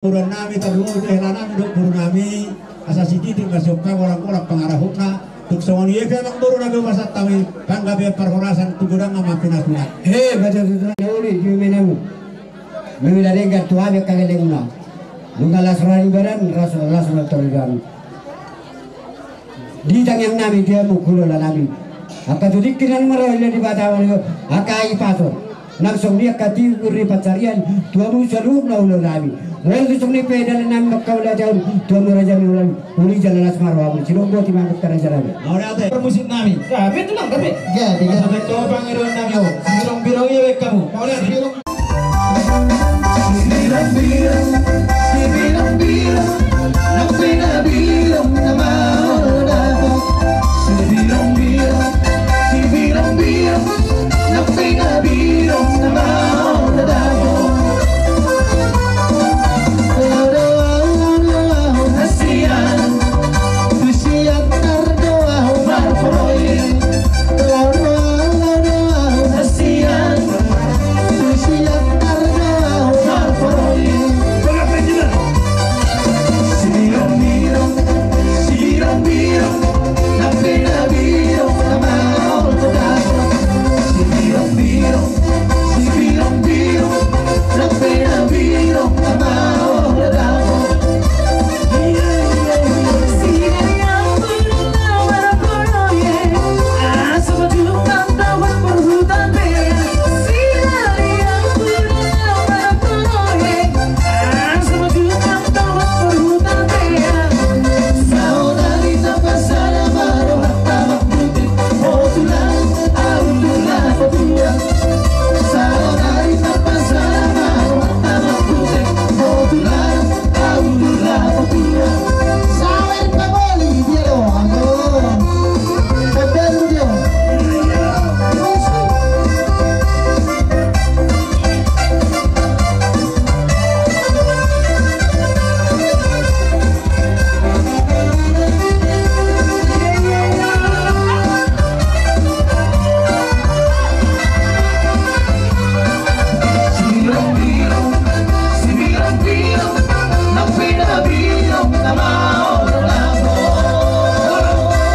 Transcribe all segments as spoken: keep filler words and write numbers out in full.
Boru nami, tarlumobi hela nami dohot boru nami, asa sititi ma sian hamu, holan-holan pangarahutna. Tung songon i pe amang boru na binahen hami, panggabean parhorasan tu godang ma pinatunan. He, baca tutu na uli, jui menamu. Memila denggan tu hami angka gellengmuna. Nunga las roha ni badan, las, las roha ni badan. Di tangiang nami, di hamu hulahula nami. Angka tu tingki na marhite Debata, angka i paso. Langsung di angka tingki ni pansarian, tu hamu saluhutna hulahula nami. Molo tu songon i pe dalan nami mangkaulahon, tu hamu raja ni hulahula nami. Uli jala las ma rohamu, sidok boti ma angka raja nami. Mauliate. Parmusik nami. Gabe tulang, gabe. Gabe, gabe. Masa baik tu pangidoan nami, o. Sibirong-birong ia baen hamu. Mauliate. Sibirong-birong, sibirong-birong, nang pinabilong na maol dapot. Sibirong-birong, sibirong-birong, nang pinabilong na maol dapot. Laho do ahu, laho do ahu hasian, tu si Antar do ahu marproyek. Laho do ahu, laho do ahu hasian, tu si Antar do ahu marproyek. Sibirong-birong, sibirong-birong, nang pinabilong na maol do dapot. Sibirong-birong, sibirong-birong, nang pinabilong na maol do dapot. Saudari tapasada ma rohanta manghutek, ho tulang, ahu tulang patua. Saudari tapasada ma rohanta manghutek, ho tulang, ahu tulang patua. Sawer paboli dia do, ago. Paboli dia.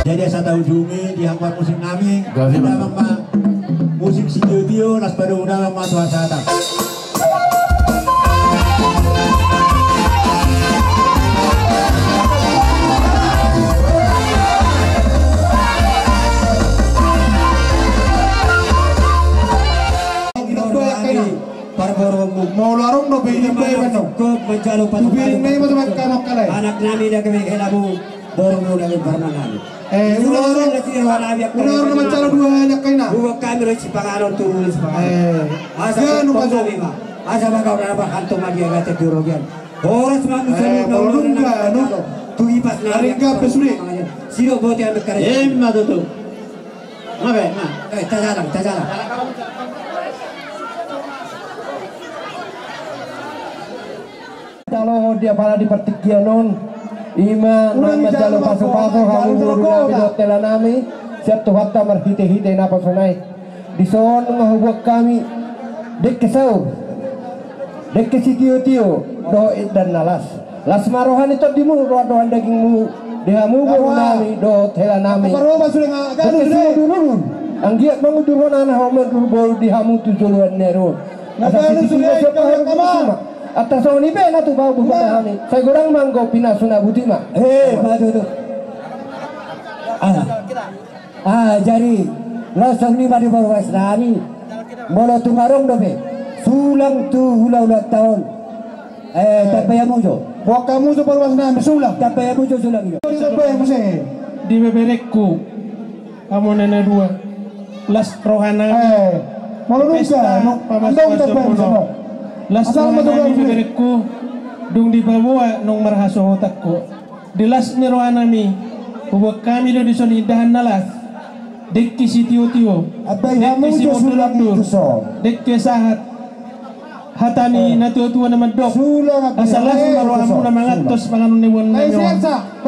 Jadi asa taujungi di hamu parmusik nami. Gabe, Bang. Musik sitio-tio, las padomu damang ma tu hasahatan. Parboruonmu. Molo adong dope i, anak nami na gabe helamu. Boru muna nang parmanan. Eh, unang, unang, unang manjalo dua anak kaina. Hubuat hami do sipanganon tu sipanganon. Eh, asa tongtong nami ma. Asa mangkaon na marhalto ma di agate di robean. Horas ma muse. Eh, molo nunga, anu, tu ipas na ari gabe sude. Sidok boti hami karejaan. Ima tutu. Ngabe, na. Eh, tajalang, tajalang. Talohon di apala di partingkian on, ima nang manjalo pasupasu hamu boru nami dohot hela nami, sian Tuhanta marhitehite naposona i. Dison nunga hubuat hami dengke saur, dengke sitiotio dohot indahan na las. Las ma roha ni tondimu, roha dohot dagingmu, di hamu boru nami dohot hela nami. Dengke simudurudur, anggiat mangudurhon anak, mangudur boru di hamu tu joloan ni ari on. Asa sititi ma sian paharu ni musima. Antar songon i pe na tu bahu bupata hami. Sai godang ma anggo pinasu na buti ma. He, patutu. Ah. Ah, jadi, laos songon i ma di boru nami. Molo tung adong dope sulang tu hulahulanta on. Eh, tambai hamu jo. Boan hamu jo boru nami sulang. Tambai hamu jo sulang i. Tambai hamu jo. Di beberengku. Hamu na dua. Las roha nami. Eh, molo nunga, no, andong tambai hamu jo. Las roha nami beberengku. Dung dipaboa naung marhasohotanku. Di las ni roha nami, hubuat hami do dison indahan na las. Dengke sitiotio. Dengke simudurudur. Dengke sahat. Hata ni natuatua na mandok. Asa las ma rohamuna mangantos panganon ni boan nami on.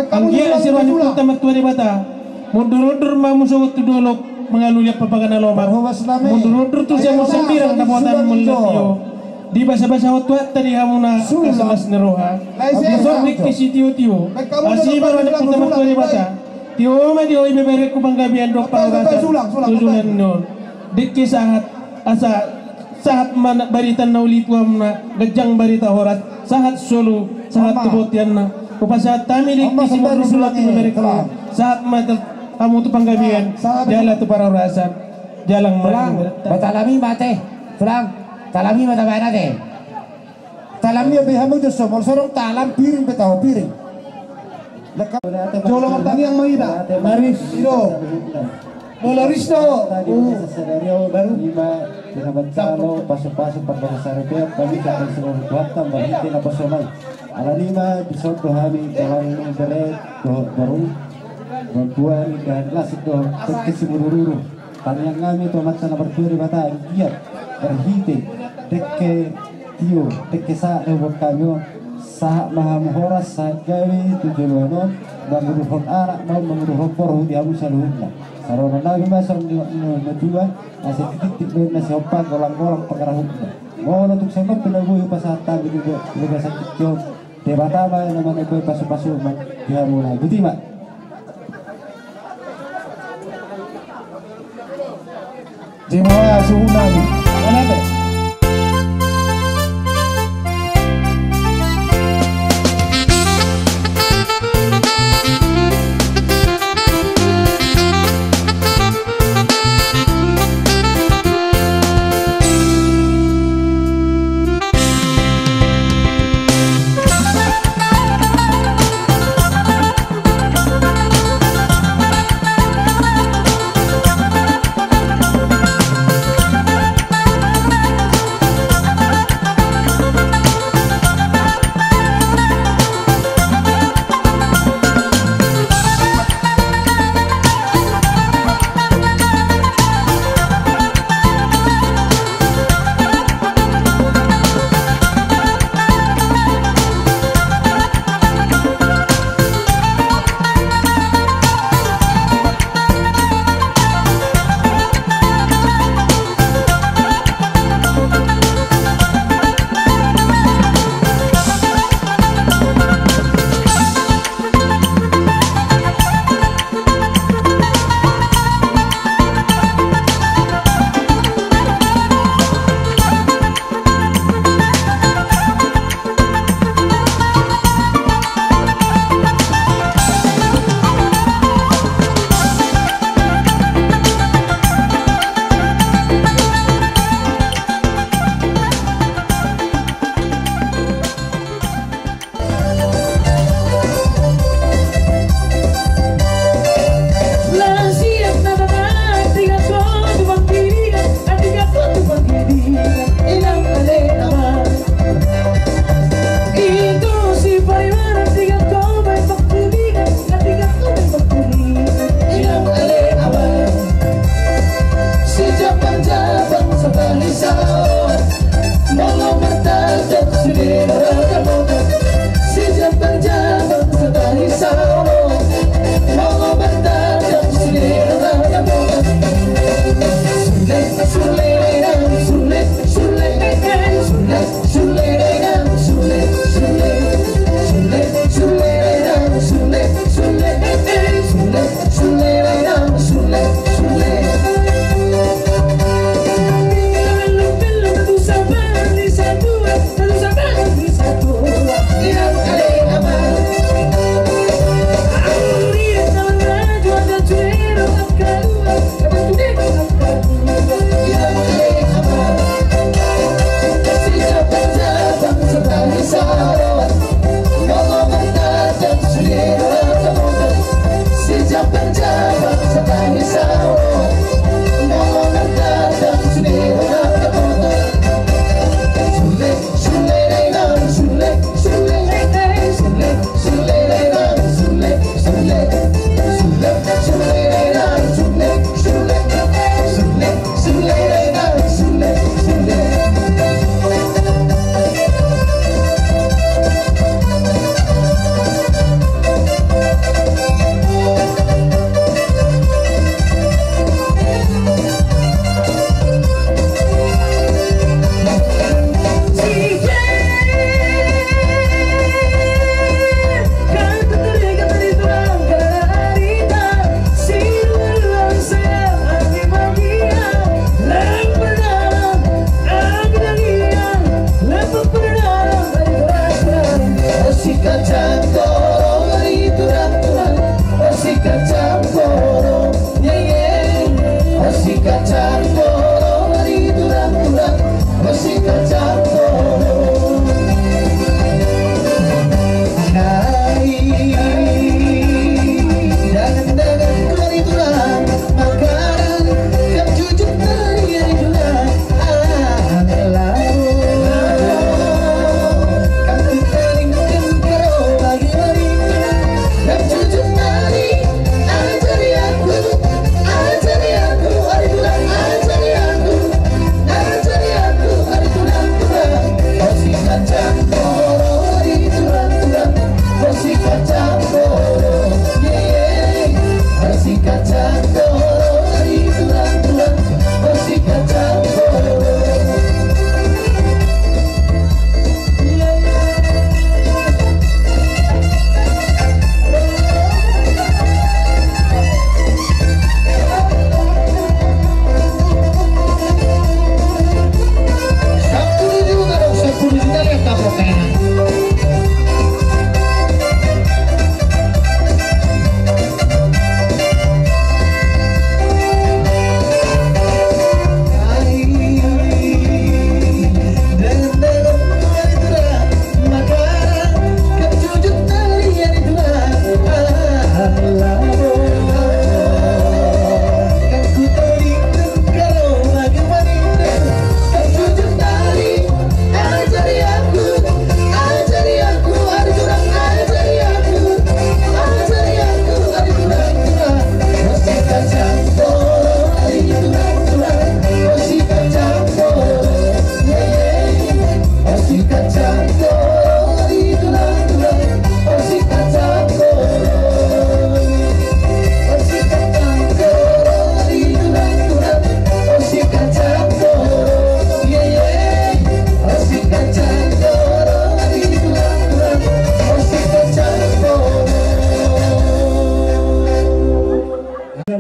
Anggiat siroha ni Ompunta Martua Debata. Mundur-undur ma hamu sogot tu dolok, mangalului ampapaga na lomak. Mundur-undur tu siamun sambirang dapotan mula tio. Dibasabasahon Tuhanta di hamu na las ni roha. Asa dengke sitiotio. Asi ma roha ni hita martua Debata. Tio ma di ho ibeberengku panggabean dohot parhorasan tu joloan on. Dengke sahat asa sahat ma barita na uli tu hamuna, ganjang barita horas, sahat solu, sahat tu bonteanna. Hupasahat hami dengke siborngin tu ibeberengku. Sahat ma hamu tu panggabean jala tu parhorasan. Jalang ma. Tulang, talam i ma ate. Tulang, talam i ma tabaen ate. Talam i ma be hamu jo so, molo so adong talam, piring pe taho, piring. Jolo martangiang ma hita. Maris. Ido. Molo ris do. Baru. Ima, di hamu jalo, pasu-pasu, parbagasan ripeon, kami akan selalu Tuhan tambah hita na pasomai. Alani i ma, dison do hami, Tuhan, bere, dohot boru. Mambuat ikan lasik do, tengke simudur-udur. Tangiang hami tu Amanta na martua Debata, anggiat marhite dengke tio, dengke sahat na huboan hami on, sahat ma hamu horas, sahat gabe tu joloan on, mangudurhon anak ma, mangudurhon boru di hamu saluhutna. Saroha nami ma songon na, na, na tua, asa titik-titik baen na sihompa, golang-golang pangarahutna. Molo tung songon pe na boi hupasahat hami di, di bagasan tingki on, Debata ma na manambai pasu-pasu ma di hamuna. Botima. Jemaah suhut nami. Mana te? Sikat campur, ori tulang-tulang. Oh, sikat campur, ye, ye. Oh, sikat campur, ori tulang-tulang. Oh, sikat campur. Hai, dangan-dangan, ori tulang. Makanan, kam jujur tadi, ori tulang.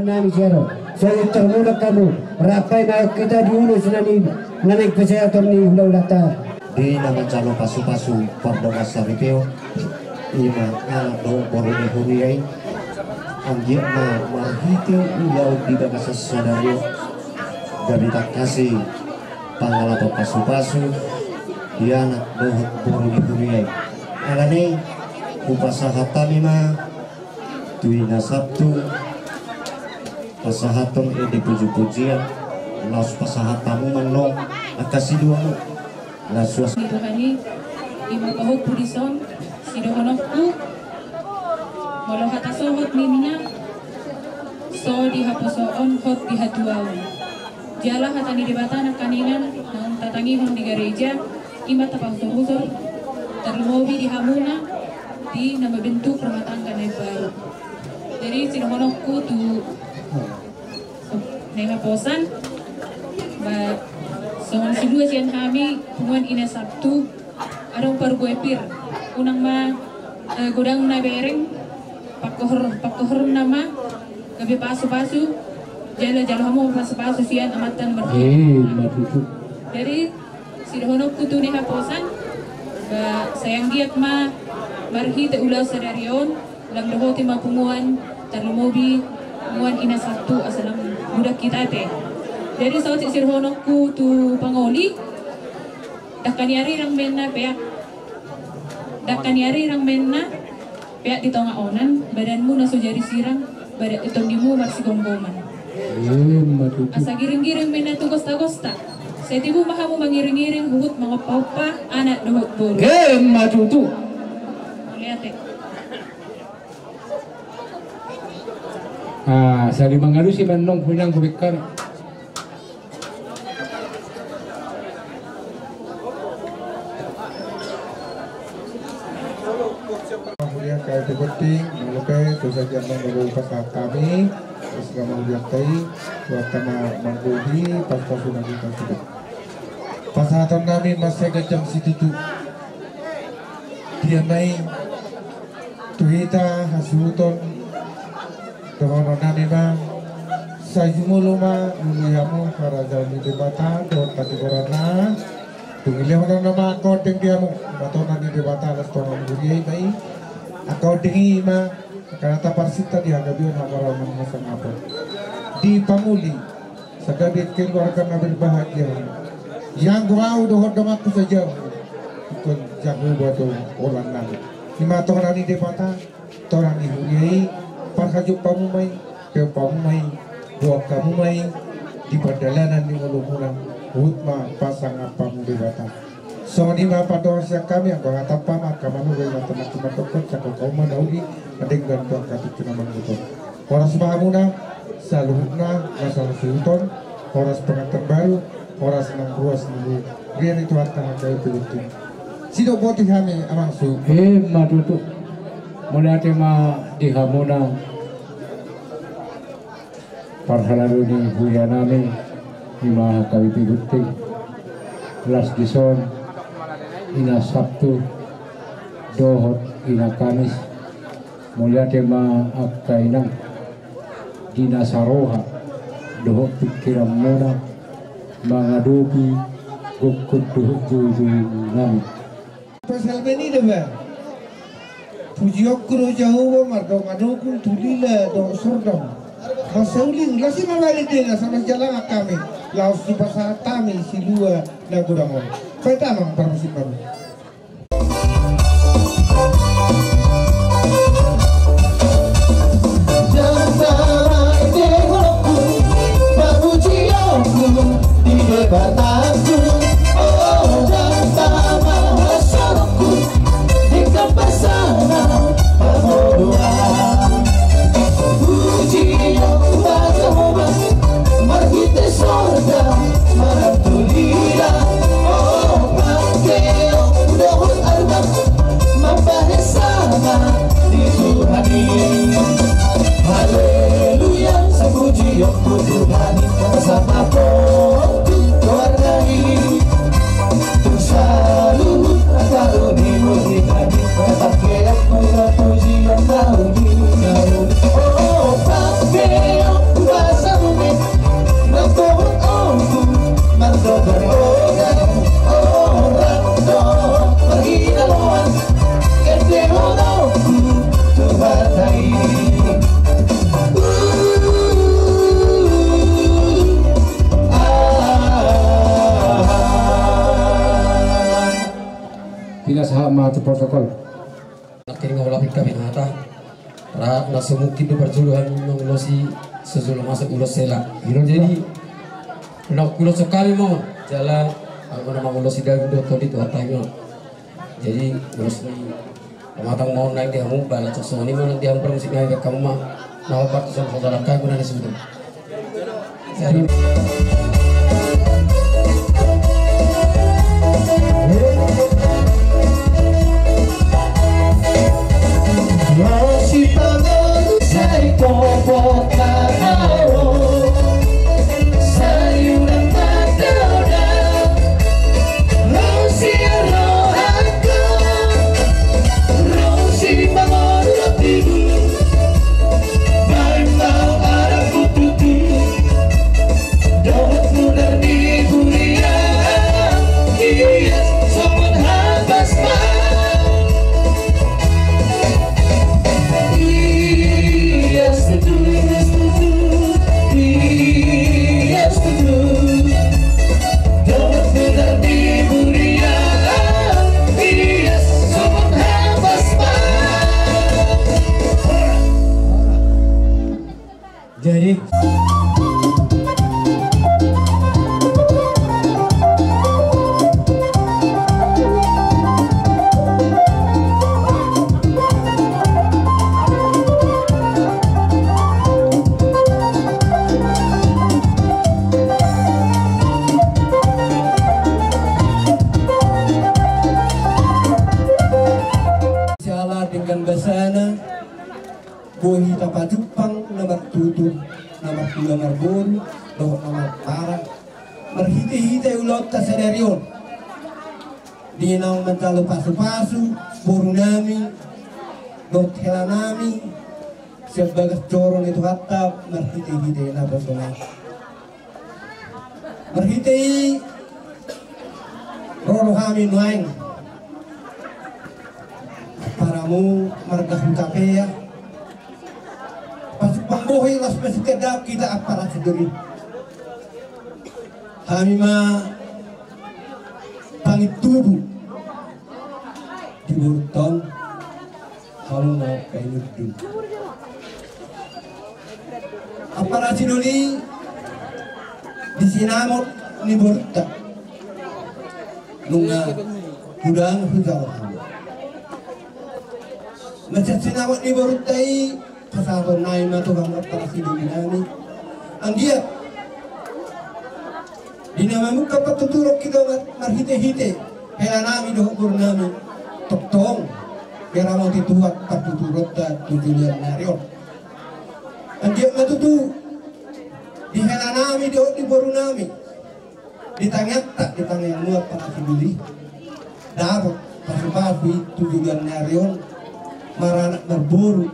Nami jero, so termuda kamu, rapai na kita di ulu sinani, nani kesehatan ni ula-ulata. Di na manjalo pasu-pasu pardongan saripeon, ima anak dohot boru ni huria i, anggiat ma marhite ulaon di bagasan sadari on, gabe tangkas i pangalapan pasu-pasu di anak dohot boru ni huria i. Alani i, hupasahat hami ma tu ina Sabtu, pasahaton ende puji-pujian, laos pasahat hamu ma annon angka siluamu. Las suas. Ni Tuhan i, ima pahompu dison, sidohononku, molo hata sohot ninna, so di haposoon hot di hatuaon. Jala hata ni Debata nangkiningan, naung tatangihon di gareja, ima tapahusor-husor, tarlumobi di hamuna, di na mambentuk rumah tangga na imbaru. Jadi, sidohononku tu na i haposan, ba, songon silua sian hami, punguan Ina Sabtu, adong parbue pir, unang ma, eh, godang na bereng, pangkohor, pangkohorna ma, gabe pasu-pasu, jala jalo hamu pasu-pasu sian amanta na martua. Eh, ima tutu. Jadi, sidohononku tu na i haposan, ba, sai anggiat ma marhite ulaon sadari on, lam dohoti ma punguan, tarlumobi punguan Ina Sabtu asa lam budak hita te. Jadi saotik sidohononku tu pangoli, dangka ni arirang ma inna peak, dangka ni arirang ma inna peak di tonga onan, badanmu na so jadi sirang, badan, tondimu marsigomgoman. Ima tutu. Asa giring-giring ma inna tu gosta-gosta. Sai tibu ma hamu mangiring-iring, huhut mangompa-ompa, anak dohot boru. Ima tutu. Mauliate. Ah, saling mangalusi ma annon, huinang hubekkan. Mauliate, kae tu penting, mauliate, tu saja manggabai pasahat kami, terus mauliate, buat kama manggohi, pas-pas sudah kita sudah. Pasahaton nami masega jam situtu. Dia mai, tu hita hasuhuton, dohonon nami ma, sai jumolo ma, lului hamu, harajaon ni Debata, dohot hatigoranna. Dilehon nama angka ondeng di hamu, ima tona ni Debata, las tona ni huria i ma i. Angka ondeng i ma angka na taparsinta di hagabeon, haporauon, hasangapon. Dipamuli sagabe keluarga na berbahagia. Ianggo ahu dohot donganku sajabu, ingkon jabu do holan nami. Ima tona ni Debata, tona ni huria i, parhajop hamu ma i, peop hamu ma i, boan hamu ma i di pardalanan ni ngolumuna, huhut ma pasangap hamu Debata. Songon i ma pandohan sian hami, anggo hata ma angka manuhor, ima tona ni Debata, sangkap hamu ma na uli, na denggan tu angka tingki na manggohi. Horas ma hamuna saluhutna na salpu suhut on, horas pengantin baru, horas nang ruas ni huria ni Tuhanta H K B P Gunting. Sidok boti hami, amang su. Ima tutu. Mauliate ma di hamuna parhalado ni huria nami, ima H K B P Gunting. Las dison, ina Sabtu dohot ina Kamis. Mauliate ma angka inang di na saroha dohot pingkiranmuna mangadopi gokhon dohot joujou nami. Pasal bani da ba. Pujionku do Jahowa mardongan ogung tu lila dohot sordam. Mansai uling las i ma balik dena sama sialangan hami. Laos tu pasahat hami silua na godang on. Baen damang parmusik baru. Marhite sorga, marhite lila, o, pangkeon dohot arbat, mambahen sangap di Tuhan i. Haleluya, sapujion tu Tuhan i, sangap tu goarna i. Tu saluhut angka na di murni hami, pangkeonku na pujion na uli, na uli. O, pangkeonku basa bumi, na tohut ompung, mardongan ogang, o, rap do marhinaroan, endehononku tu hata i. Pinasahat ma tu protokol. Nangkin nga ulapin hami hata. Ra na so mungkin do parjolo hami mangulosi so jolo masuk ulos hela. Jadi na ulos hami ma jala anggo na mangulosi daging do todi tu hata i ma. Jadi ulos ni pamatang ma on naeng di hamu, balas songon i ma naeng di hamu parmusik nami, baen hamu ma na hombar tu son holan hami guna ni suhut. Jadi siala denggan basana. Boi hita pajumpang na martutur, na martua marboru dohot na marpara, marhitehite ulaonta sadari on di naung manjalo pasupasu boru nami dohot hela nami sian bagas joro ni Tuhanta, marhitehite naposona i. Marhite i Ro do hami nuaeng, paramu marga Hutapea, pasupasu bohi las masitedap kita ampara sidoli. Hami ma pangintubu di borunta on, hamu ma panginundun. Ampara sidoli, di sinamot ni borunta nunga godang hujalo hami. Mansai sinamot ni borunta i, pasahaton nami ma tu hamu ampara sidoli nami. Anggiat di na mamungka partuturon hita mar-, marhitehite hela nami dohot boru nami, tongtong diramoti Tuhan partuturonta tu joloan ni ari on. Anggiat ma tutu di hela nami dohot di boru nami, di tangiangta, di tangiangmu ampara sidoli, dapot pasupasu i tu joloan ni ari on, maranak marboru,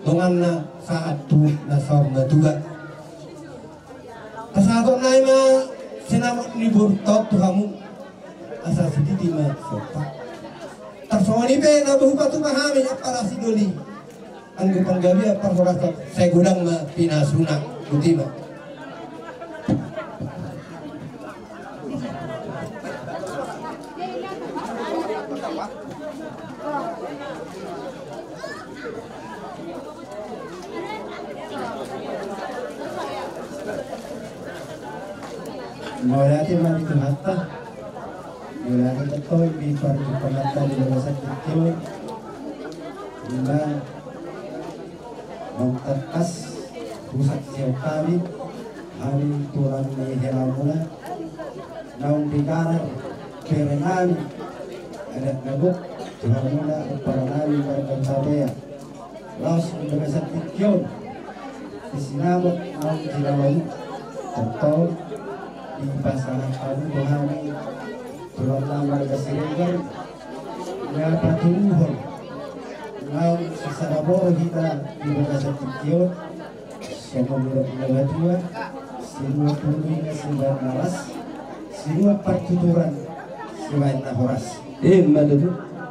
donganna sahat tu na saur matua. Pasahaton nami ma sinamot ni borunta on tu hamu, asa sititi ma sompa. Tarsongon i pe na boi hupatupa hami ampara sidoli, anggo panggabean parhorasan sai godang ma pinasuna. Botima. Mauliate ma di Tuhanta. Mauliate ma di Tuhanta di bagasan tingki on. Ima naung tangkas husaksion hami, hami tulang ni helamuna, naung digarar bere nami, adat na gok tu hamuna ampara nami marga Hutapea. Laos di bagasan tingki on, di sinamot naung jinalamu, tongtong dipasahat hamu tu hami, tulang na marga Siregar, na patuduhon naung sisada boru hita di bagasan tingki on, songon nidok ni natuatua, sinua pulu ninna sibahen na las, sinua partuturan sibahen na horas. Ima tutu.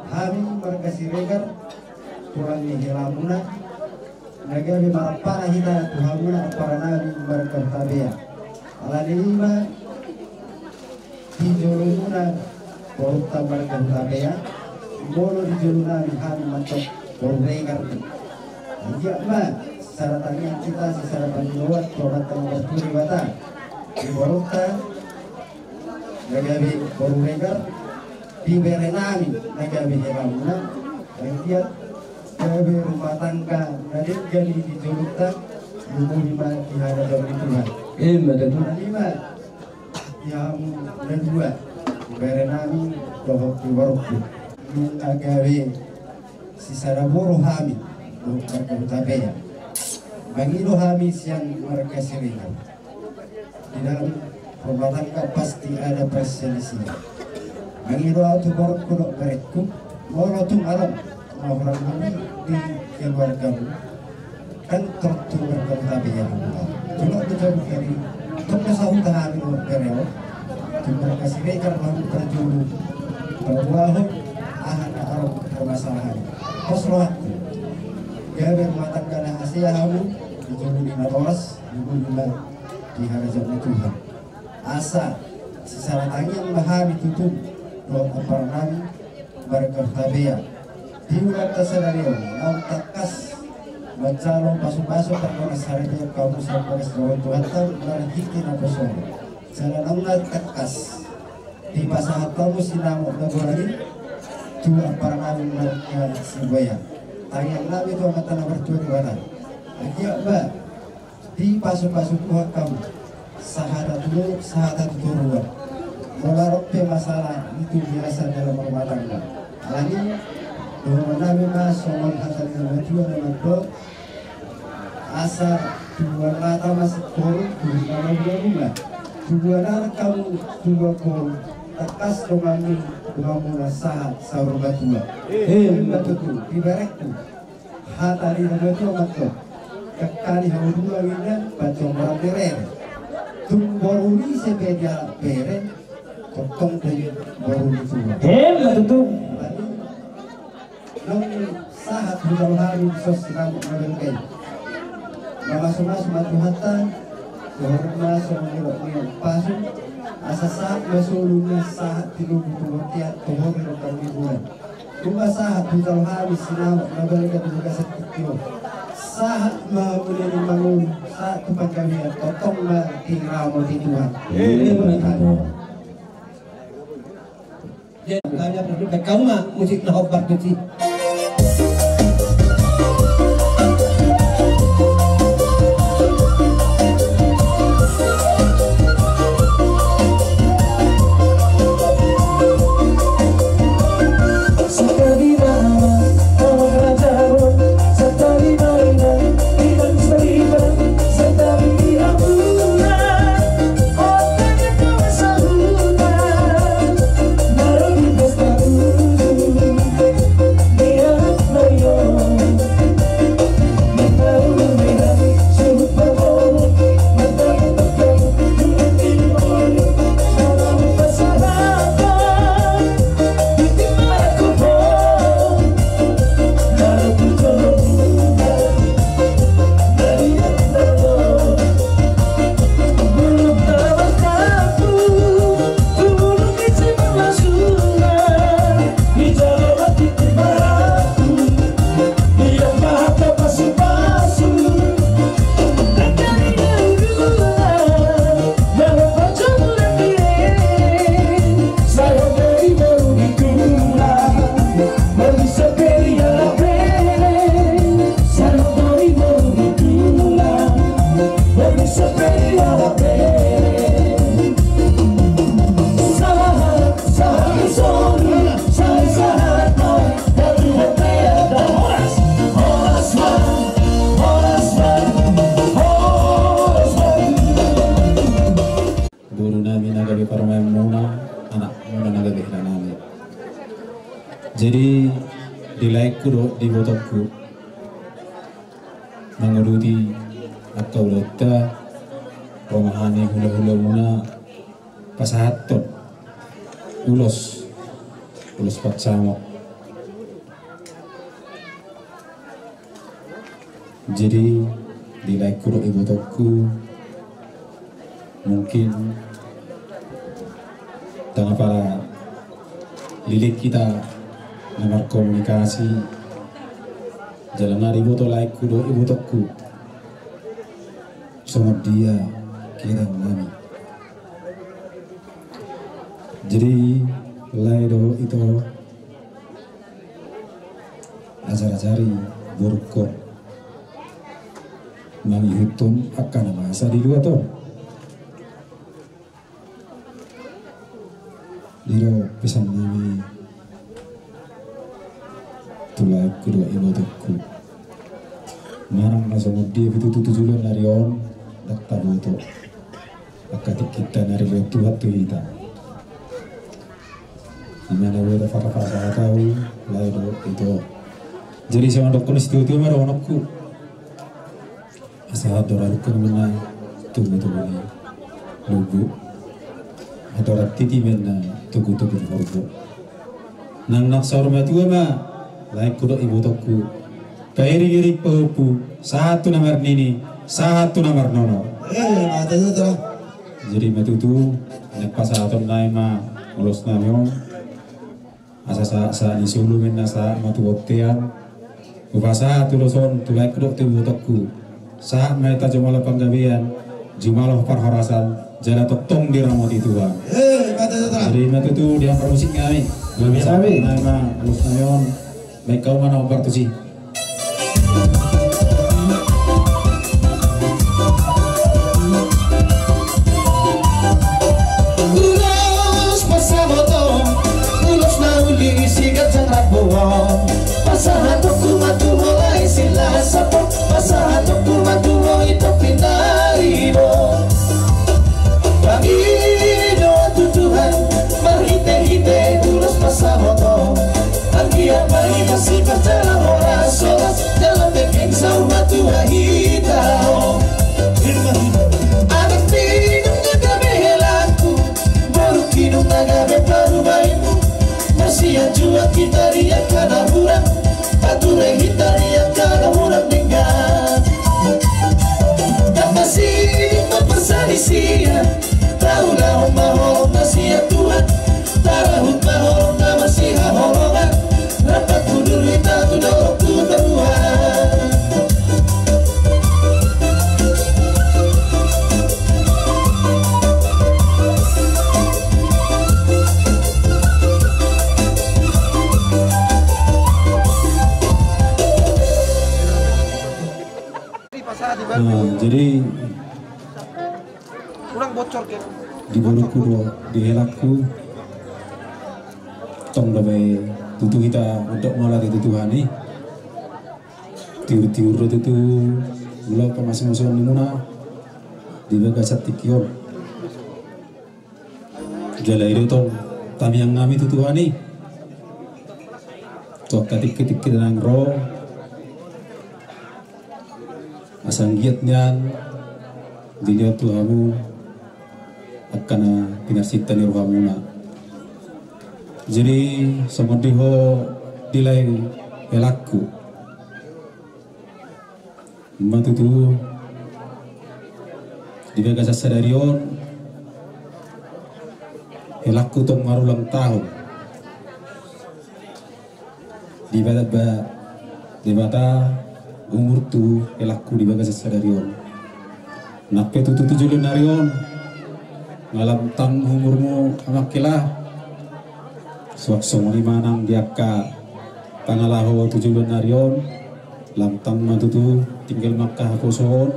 Hami marga Siregar, tulang ni helamuna, na gabe marampara hita tu hamuna ampara nami marga Hutapea. Alani i ma di jolomuna borunta marga Hutapea, molo di jolo nami hami mantong boru Regar. Anggiat ma sisada tangiang hita, sisada pangidoan tu Amanta na martua Debata, di borunta na gabe boru Regar, di bere nami na gabe helamuna, anggiat gabe rumah tangga na denggan i di jolonta, lumobi ma di harajaon ni Tuhan. Ima tutu. Alani i ma di hamu na dua, di bere nami dohot di borungku, nunga gabe sisada boru hami dohot marga Hutapea. Mangido hami sian marga Siregar, di dalam rumah tangga pasti ada perselisihan. Mangido ahu tu borungku dohot berengku, molo tung adong na hurang lobi di keluargamu, kan tor tu marga Hutapea. Coba tu jauh kiri, tung na sahuta hami dohot bere on tu marga Siregar laho parjolo, paboahon aha na adong permasalahan. Pos rohangku, gabe rumah tangga na hasea hamu di jolo ni natoras, di jolo na di harajaon ni Tuhan. Asa sisada tangiang ma hami tutu dohot ampara nami marga Hutapea. Di ulaonta sadari on naung tangkas manjalo pasupasu pargonsi harajaon hamu sian bagas ni roha ni Tuhanta marhite naposona. Jala naung tangkas dipasahat hamu sinamot na godang i tu ampara nami marga Sibuaya. Tangiang nami tu Amanta na martua Debata, anggiat ma dipasupasu Tuhan hamu sahata tu dolok, sahata tu toruan. Molo adong pe masalah, itu biasa dalam rumah tangga. Alani i, dohonon nami ma songon hata ni natuatua na mandok, asa tubuan lata ma singkoru, tubuan na mabunga-bunga. Tubuan anak hamu, tubuan boru, tangkas donganmu, donganmuna sahat saur matua. Ima tutu, di berengku. Hata ni natuatua mandok, dangka ni hau dua ninna, panjombaran ni rere. Tung boru ni ise pe dialap bere, Tong pe boru ni tubu. Emma tutu. Nunga sahat hujalo hami di son sinamot na balga i. Mamasumasu ma Tuhanta, sihorma songon nidok ni pasu, asa sahat ma solu na sahat di lubu tu bontean, tu hori rongkang ni bulan. Nunga sahat hujalo hami sinamot na balga di bagasan tingki on. Sahat ma muli ni mangolu, sahat tu panggabean, tongtong ma diramoti Tuhan. Emma tutu. Jadi, kami akan duduk, kau ma musik na hombar tusi. Boru nami na gabe parumaenmuna, anakmuna na gabe hela nami. Jadi, di laengku dohot di ibotongku, manguduti angka ulaonta, ro ma hami hulahulamuna pasahathon ulos, ulos pansamot. Jadi, di laengku dohot ibotongku, mungkin ndang apala leleng hita na markomunikasi, jala ndang diboto laengku dohot ibotongku songon dia keadaan nami. Jadi, lae dohot ito, ajar-ajari borungkon mangihuthon angka na masa di luat on. I do pesan nami tu laengku dohot ibotongku. Manang na songon dia pe tutu tu joloan ni ari on, ndang taboto angka tingkinta na nilehon Tuhan tu hita. Di mana beda pada pasahat au, lae dohot ito. Jadi, songon dohonon ni situatua ma dohononku. Asa andorangkon ma na tugu-tugu ni lubu, andorang titi ma na tugu-tugu ni horbo. Nang na saur matua ma laengku dohot ibotongku, pairing-iring pahompu, sahat tu na marnini, sahat tu na marnono. Eh, mata tu, tu. Jadi ma tutu, na pasahaton nai ma ulos nami on. Asa sahat-sahat ni solu ma na sahat ma tu bontean. Hupasahat ulos on tu laengku dohot tu ibotongku. Sahat ma hita jumalo panggabean, jumalo parhorasan, jala tongtong diramoti Tuhan. Eh, mata tu, tu. Jadi ma tutu, diambar musik nami. Nami. Nai ma ulos nami on. Baen hamu ma na hombar tusi. Ulos pansamot on, ulos na uli siganjang rambu on. Pasahatonku ma tu ho lae Silasapo, pasahatonku ma tu ho Ito Pinaribo. Pangidoan tu Tuhan marhite-hite ulos pansamot on. Anggiat ma hita siparjala horas. Nah, jadi di borungku do, di helangku, tong do be tutu hita unduk mauliate tu Tuhan i. Tiur-tiur do tutu molo pamasumasuon nimuna di bagasan tingki on. Jala i do tong tangiang nami tu Tuhan i tu angka tingki-tingki na naeng ro, asa anggiat nian dilehon tu hamu angka na pinarsinta ni rohamuna. Jadi songon dia ho di lae helangku, ima tutu di bagasan sadari on helangku tong marulang tahun. Dibahen Debata umur tu helangku di bagasan sadari on. Nang pe tutu tu joloan ni ari on nga lam tang umurmu, amang hela. Suang songon i ma nang di angka pangalaho tu joloan ni ari on, lam tang ma tutu tinggal ma angka haposoon,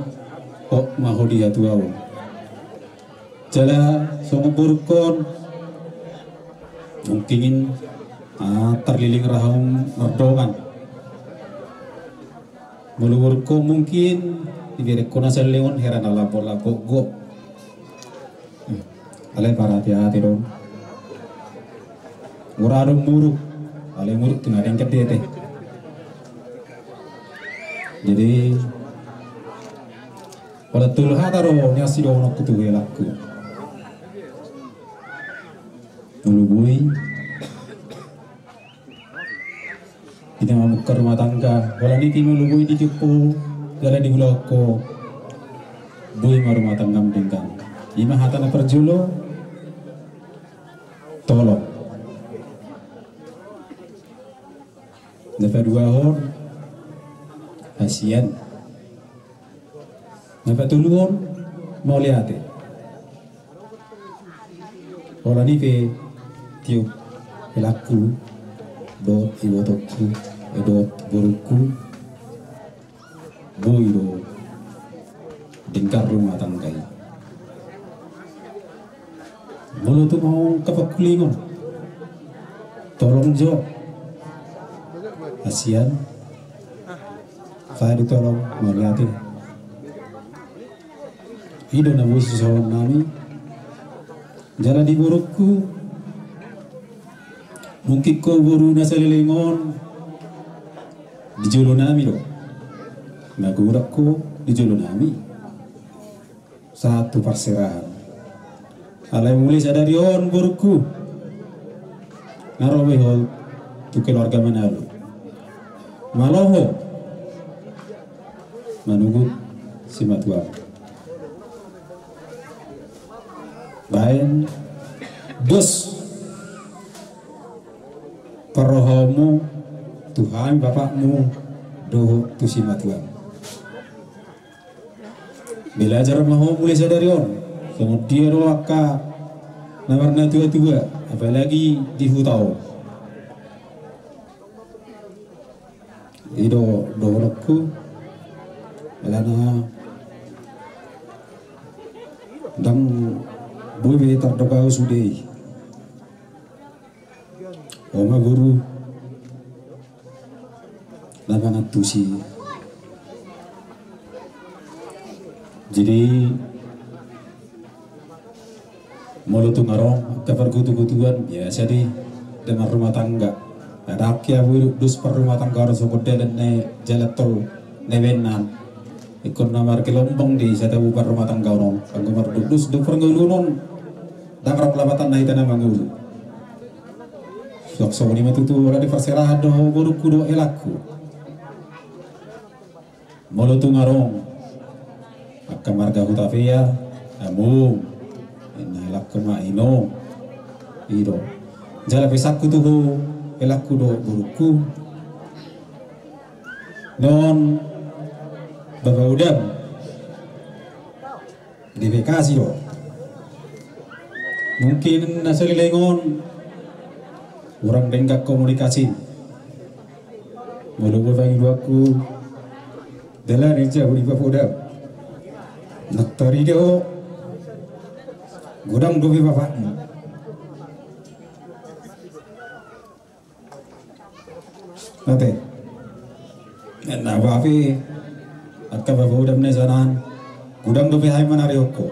hot ma ho di hatuaon. Jala songon borungkon, mungkin, ah, tarleleng roham mardongan. Molo borungkon mungkin diberengkon asa leleng on hera na lambok-lambok gok. Alai parhati-hati do. Mura do muruk, alai muruk tu na denggan dietehon. Jadi, pola tolu hata do nian sidohononku tu helangku. Molo boi, ina mamungka rumah tangga, holan i pe molo boi ditiop ho jala diulahon ho, boi ma rumah tanggam denggan. Ima hata na parjolo, tolong. Na paduahon, hasian. Na patoluhon, mauliate. Holan i pe tiop helangku dohot ibotongku, eh, dohot borungku, boi do denggan rumah tangga i. Molo tung angka pangkulingon, tolong jo. Hasian. Sai ditolong, mauliate. I do na boi sisahonon nami. Jala di borungku, mungkin ho boru na saleleng on di jolo nami do. Na godang ho di jolo nami. Sahat tu parserahan. Alai mulai sadari on borungku, nga ro be ho tu keluarga Manalu. Malo ho manugut simatuam. Baen dos parrohaonmu tu hami bapakmu dohot tu simatuam. Belajar ma ho mulai sadari on songon dia do angka na marnatuatua, apalagi di huta on. I do dohononku, alana ndang boi be tardokau sude i. Ho ma boru na mangantusi. Jadi molo tung adong angka pargotogotoan, biasa do i da marrumah tangga. Ndang hea boi dukdus parrumah tangga on songon dalan na, jalan tol na baenan. Ingkon na margelombang do i sada boi parrumah tangga on. Anggo mardukdus do parngoluon on, ndang rap lapatanna hita na mangolu. Suang songon i ma tutu, holan di parserahan do ho borungku dohot helangku. Molo tung adong angka marga Hutapea, among, inna helangku ma inong. I do. Jala pesanku tu ho helangku dohot borungku, non bapa udam di Bekasi do. Mungkin na saleleng on hurang denggan komunikasi. Molo boi pangidoanku, dalan i jabu di bapa udam. Dokter Ido, godang dope bapakmu. Ate. Na bape, angka bapa udam na sian an, godang dope hami manarihon ho.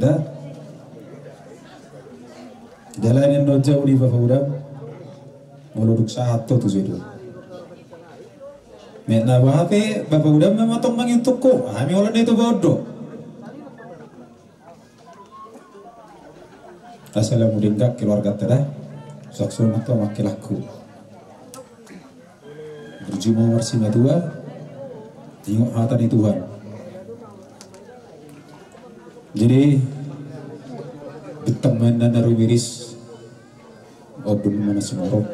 Da. Jala ninna do bapa udam, molo dung sahat ho tu jolo. Met na bape, bapa udam ma tong mangihuthon ho, hami holan na itobaon do. Asa lam denggan keluarganta da. Suang sonang tu amanghelangku. Burju ma marsimatua, ingot hata ni Tuhan. Jadi, bintang main dan daru miris. Ombun ma na sumorop.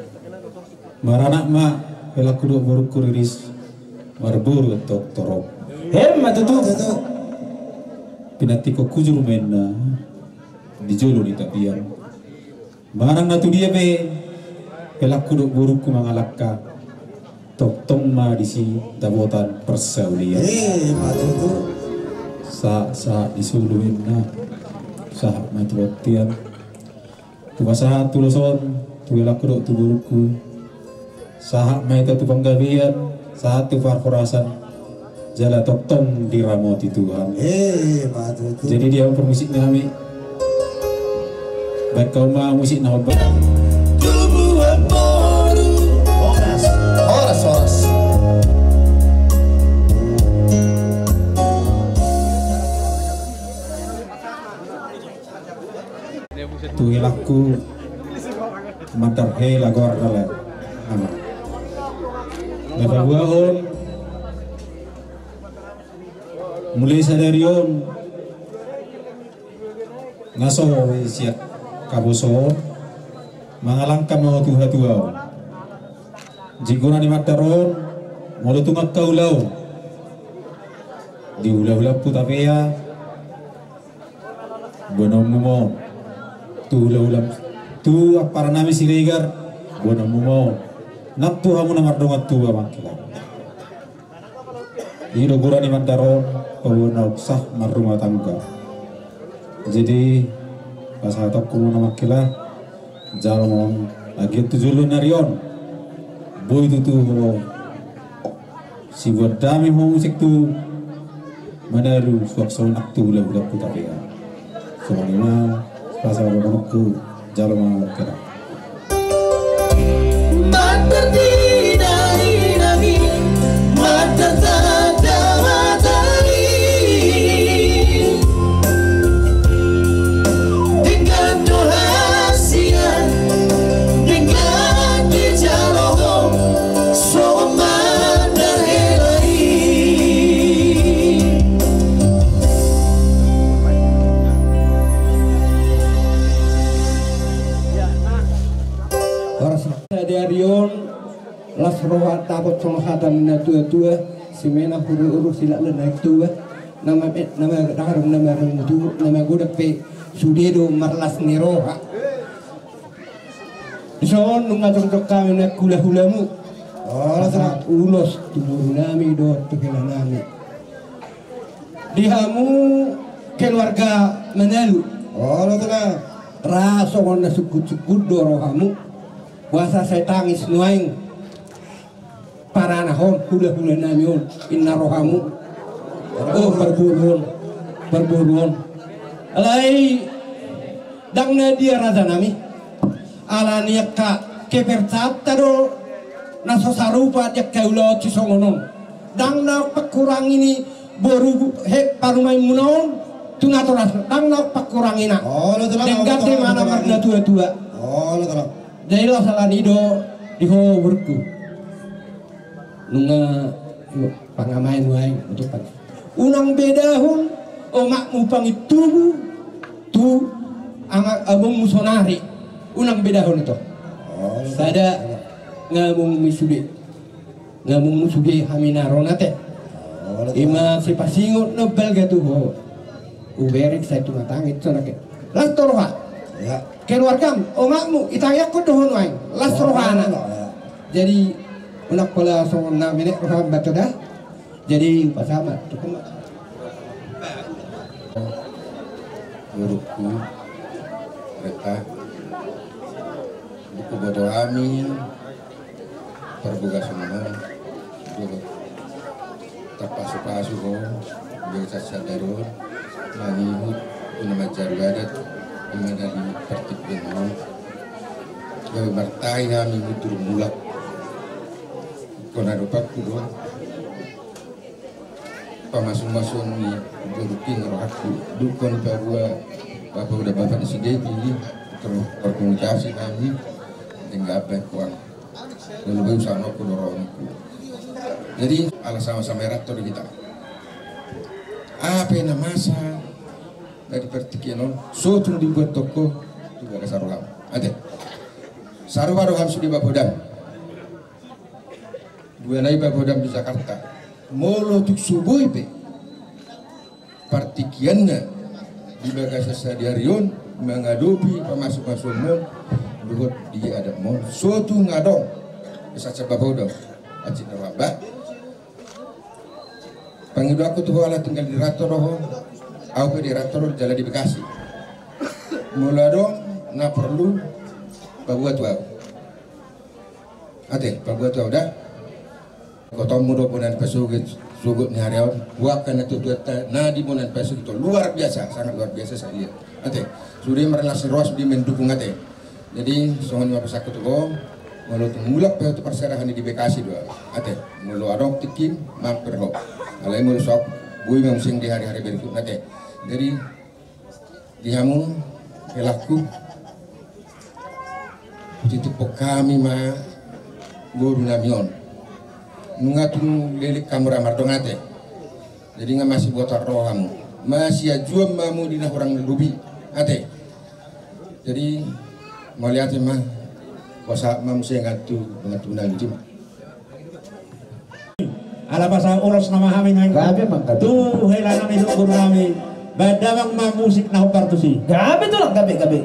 Maranak ma, helangku dohot borungku riris. Marboru antong torop. Emma tutu. Pinantikhon hujur ma inna di jolo ni tapian. Manang na tudia pe, helangku dohot borungku mangalangka. Tongtong ma disi dapotan parsaulian. Emma tutu. Sa, sa di solu inna. Sahat ma tu bontean. Hupasahat tu ulos on, tu helangku dohot tu borungku. Sahat ma hita tu panggabean, sahat tu parhorasan. Jala tongtong diramoti Tuhan. Emma tutu. Jadi dia permusik nami. Baik, hamu ma musik na hombar. Horas, horas, horas. Tu helangku Mandar Hela goarna, lae. Na paboahon mulai sadari on, nga so sian haposoon, mangalangka ma ho tu hatuaon. Jigona ni Mandar on, molo tung angka ulaon di hulahula Ompu Tapea, boanonmu ma on. Tu hulahula, tu ampara nami Siregar, boanonmu ma on. Nang tu hamu na mardongan tubu, amanghelangku. I do gora ni Mandar on, paboa na sah marrumah tangga. Jadi, pasahatonku ma on, amanghelangku, jalo ma on, agia tu jolo ni ari on, boi tutu ho siboan dame ho muse tu Manalu, suang sonang tu hulahula Ompu Tapea. Songon i ma, pasahatonku, jalo ma on, amanghelangku. Horas. Sadari on, las roha dapot songon hata ni na tua-tua, simena huru-huru silak lana tuba, nama, nama daharum nama rumutu, nama godang pe sude do marlas ni roha. Dison nunga jongjong hami na hula-hulamu. Asa ulos tu boru nami dohot tu hela nami. Di hamu keluarga Manalu. Olo, tulang. Ra songon na sungkun-sungkun do rohamu. Boasa sai tangis nuaeng paranahon hula-hula nami on, inna rohamu. O parboru on, parboru on. Alai ndang na dia, raja nami. Alani angka kepercayaanta do na so sarupa di angka ulaon sisongon on. Ndang na pangkurangi ni boru, he, parumaenmuna on tu natorasna, ndang na pangkurangina. Olo, tulang. Denggan do i ma na marnatua-tua. Olo, tulang. Jadi las alani do di ho, borungku. Nunga pangamaen nuaeng, unang pang-, unang bedahon omakmu pangintubu tu ama-, amongmu sonari. Unang bedahon ito. Olo, tulang. Sada nga amongmu sude. Nga amongmu sude hami na ro, ate. Olo, tulang. I ma sipasingot na umbalga tu ho. Ubereng sai tumatangis sonari. Las do roha. Ya. Keluargam, omakmu, itangiangkon do ho nuaeng. Las rohana. Olo, ya. Jadi, unang pola songon na menek roham, bato da. Jadi, pasahat ma tu ho ma. Boruku, Reta, huboto hami parbagason on, dohot tarpasupasu ho di bagasan sadari on, mangihut tu na manjalo adat di na di partingkian on. Gabe martahi hami, mudur mulak. Ingkon adopanku do pamasumasuon ni boruku i, rohangku. Dung hon dipaboa bapa, uda bapa ni si Dedi, terus berkomunikasi kami dengan apa yang kurang. Lalu baru sama aku dorongku. Jadi ala sama-sama erat tuh kita. Apa yang masa dari pertikaian on, sotung dibuat toko tu bagasan roham. Ate. Sarupa roham sude bapa, uda. Dua nai bapa, uda di Jakarta. Molo tung so boi pe partingkianna di bagasan sadari on mangadopi pamasumasuon on dohot di adat on, sotung adong. Sahat bapa, uda. Acit na ramba. Pangidoanku tu ho, ala tinggal di rantau do ho, au pe di rantau do jala di Bekasi. Molo adong na porlu, paboa tu au. Ate, paboa tu au da. Botoonmu do bona ni pasogit, sogot ni ari on, huangka na tutu etta, na di bona ni pasogit on, luar biasa, sangat luar biasa saya lihat. Ate, sude marlas ni roha, sude mendukung, ate. Jadi songon i ma pesanku tu ho, molo tung mulak pe ho tu parserahan i di Bekasi do au. Ate, molo adong tingkim, mampir ho. Alai molo so, boi ma muse di hari-hari berikutna, ate. Jadi di hamu, helangku, titipkon hami ma boru nami on. Nunga tung leleng hamu ra mardongan, ate. Jadi nga masibotoan roha hamu. Masiajuan ma hamu di na hurang lobi, ate. Jadi mauliate ma, hupasahat ma muse tu dongan tubu nami. Ala pasahat ulos nama hami nai. Gabe ma, gabe. Tu hela nami, tu boru nami. Baen damang ma musik na hombar tusi. Gabe, tulang, gabe, gabe.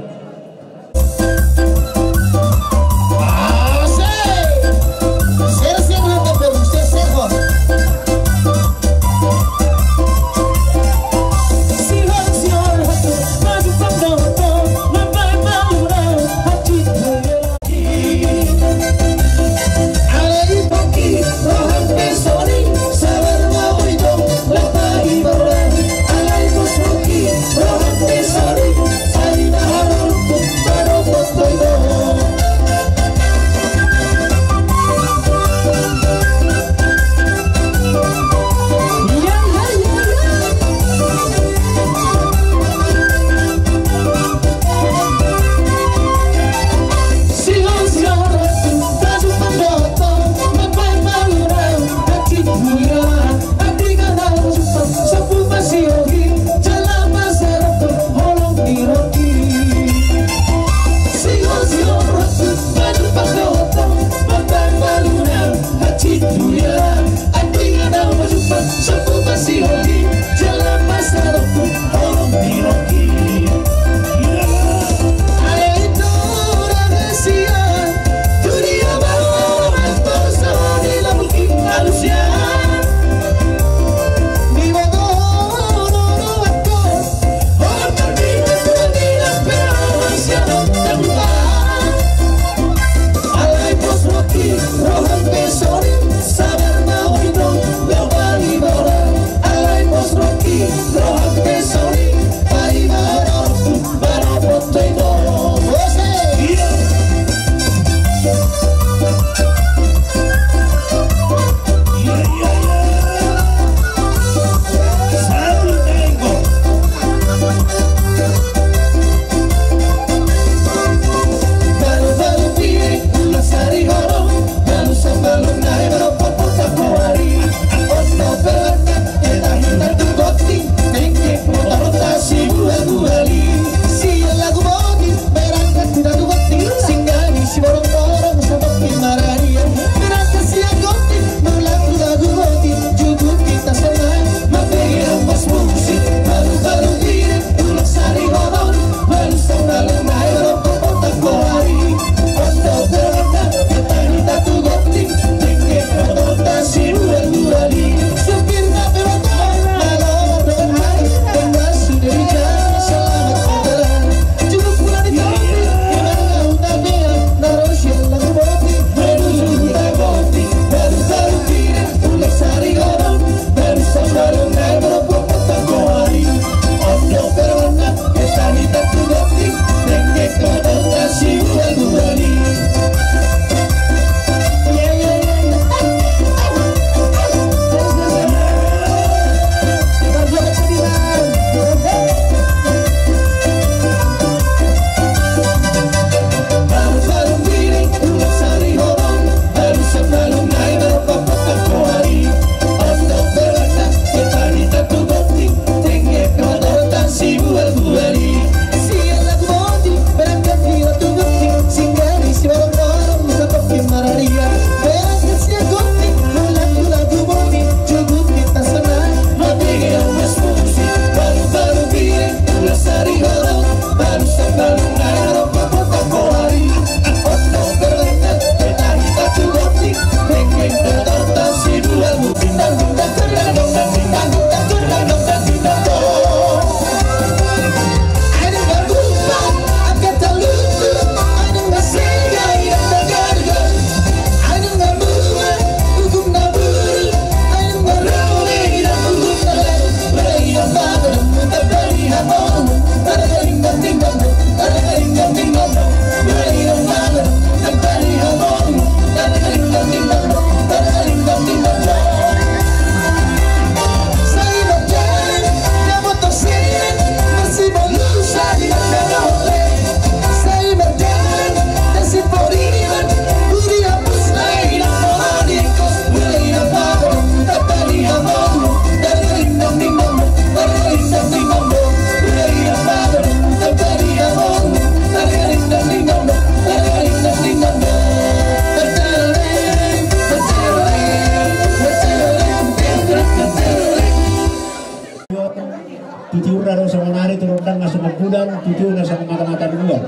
na songon bulan, tu tio na songon matamata di luar.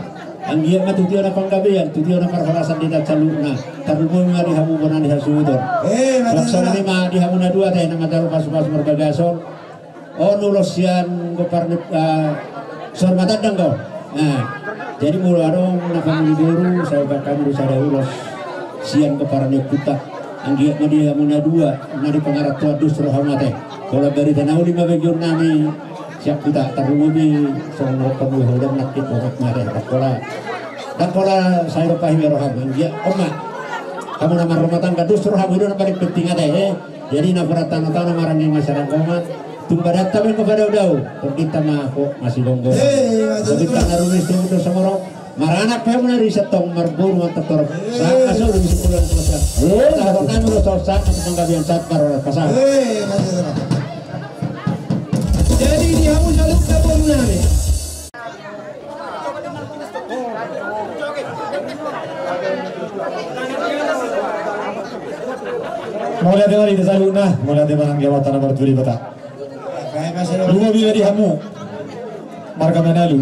Anggiat ma tu tio na panggabean, tu tio na parhorasan di hita saluhutna. Tarlumobi ma di hamu bona ni hasuhuton. Eh, mantap. Songon i ma di hamu na dua, ate, na manjalo pasupasu marbagason. On ulos sian gompar ni, eh, sor matandang do. Nah, jadi molo adong na panguli boru, sai bahen hami do sada ulos sian gompar ni ompunta. Anggiat ma di hamu na dua, na di pangarantoan dos rohamu, ate. Holan barita na uli ma begeon nami sian huta, tarlumobi songon na dohonon ni hudang nangkin, horas ma, ate. Ndang pola, ndang pola sai ro pahibe rohamu, anggiat on ma. Hamu na marrumah tangga dos rohamu, i do na paling penting, ate, eh. Jadi na hurang tanotano maranggi ma sian angkoman. Tung badanta ma ingkon padaodao, tondinta ma ho masigomgoman. Eh, mantap. Tondinta na rumiris tu mudar sumorop. Maranak pe hamu na ri sintong, marboru ma torop. Eh. Sahat ma solu di sikulan selesai. Eh. Sahat ma solu, sahat ma solu, panggabean sahat, baru pasahat. Eh, mantap. Jadi di hamu saluhutna boru nami. Mauliate ma di hita saluhutna, mauliate ma nang di Amanta na martua Debata. Lumobi ma di hamu marga Manalu.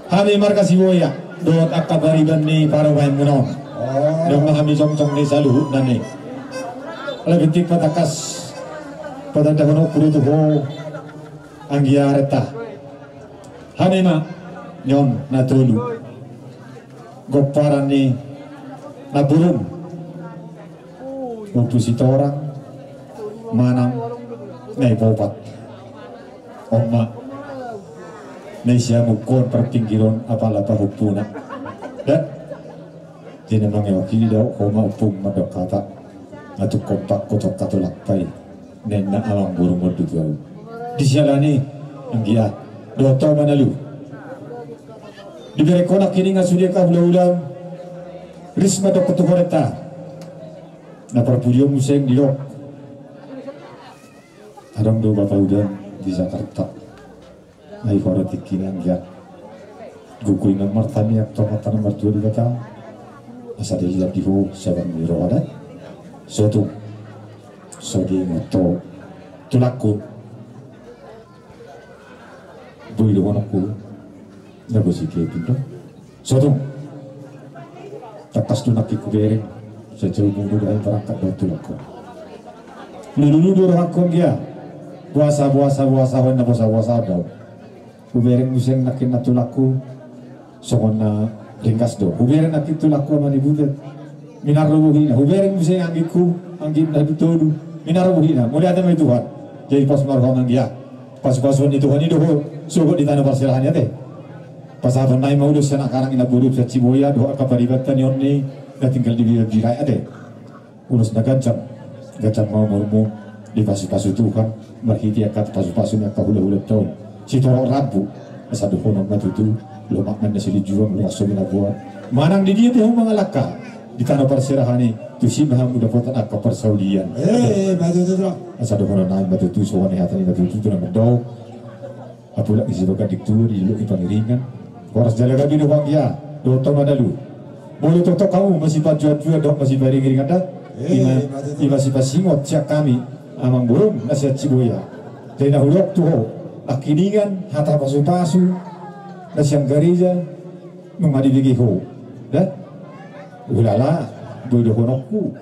Hami marga Sibuaya dohot angka pariban ni parumaenmuna on. Adong ma hami jongjong ni saluhutna ni. Alai pinting patangkas patandahononku do tu ho anggiat arenta. Hami ma nion na tolu, gomparan ni namborum, Ompu Sitorang, manang Nai Popat. On ma na i siamukon parpinggiron apala pahompuna. Da. Jadi na mangewakili do ho ma, ompung, mandok hata. Nga tung kompak ho tongka tu langpa i, ninna amangborum on do tu ahu. Di siala ni i, anggiat dohot ho Manalu, dibereng ho nangkiningan sude angka hulahulam. Ris ma dokkon tu horeta, na parpudi on muse didok, adong do bapa udan di Jakarta. Ai hora tingki na anggiat gogo i na martangiang tu Amanta na martua Debata, asa dilehon di ho sabang ni roha da. Sotung. Songon i ma tu tulangku. Boi dohononku na bosi ke pindo. Sotung. Tangkas do nangkin hubereng. Sai jauh mulu do ahu berangkat dohot tulangku. Lululu do rohangku anggiat. Boasa, boasa, boasa, ho na boasa, boasa do. Hubereng muse nangkin na tulangku. Songon na ringgas do. Hubereng nangkin tulangku ama ni butet. Minar do bohina. Hubereng muse anggingku, anggingku na tolu. Minar do bohina. Mauliate ma di Tuhan. Jadi pos ma roham anggiat. Pasupasuon ni Tuhan i do ho sogot di tano parserahan i, ate. Pasahaton nami ma ulos sian angka anak ni namboru sian Sibuaya dohot angka paribanta ni on ni na tinggal di Bira-bira i, ate. Ulos na ganjang, ganjang ma umurmu, dipasupasu Tuhan marhite angka pasupasu ni angka hulahulanta on. Sitorop rambu, asa dohonon ma tutu, lomak ma na silinjuang, lomak so binaboan. Manang di dia pe hamu mangalangka di tano parserahan i, tusi ma hamu dapotan angka parsaulian. Eh, betul, betul. Asa dohonon nami ma tutu songon i hata ni na tutu tu na mandok. Apulak ni sibaganding tua, di dolok ni pangiringan. Horas jala gabe do ho anggiat dohot ho Manalu. Molo tongtong hamu masipanjuanjuan dohot masipairingiringan da. Eh, ima, ima sipasingot sian hami amangborum na sian Sibuaya. Jadi na hudok tu ho, nangkiningan hata pasupasu na sian gareja nunga dibege ho. Da? Ulala, boi dohononku.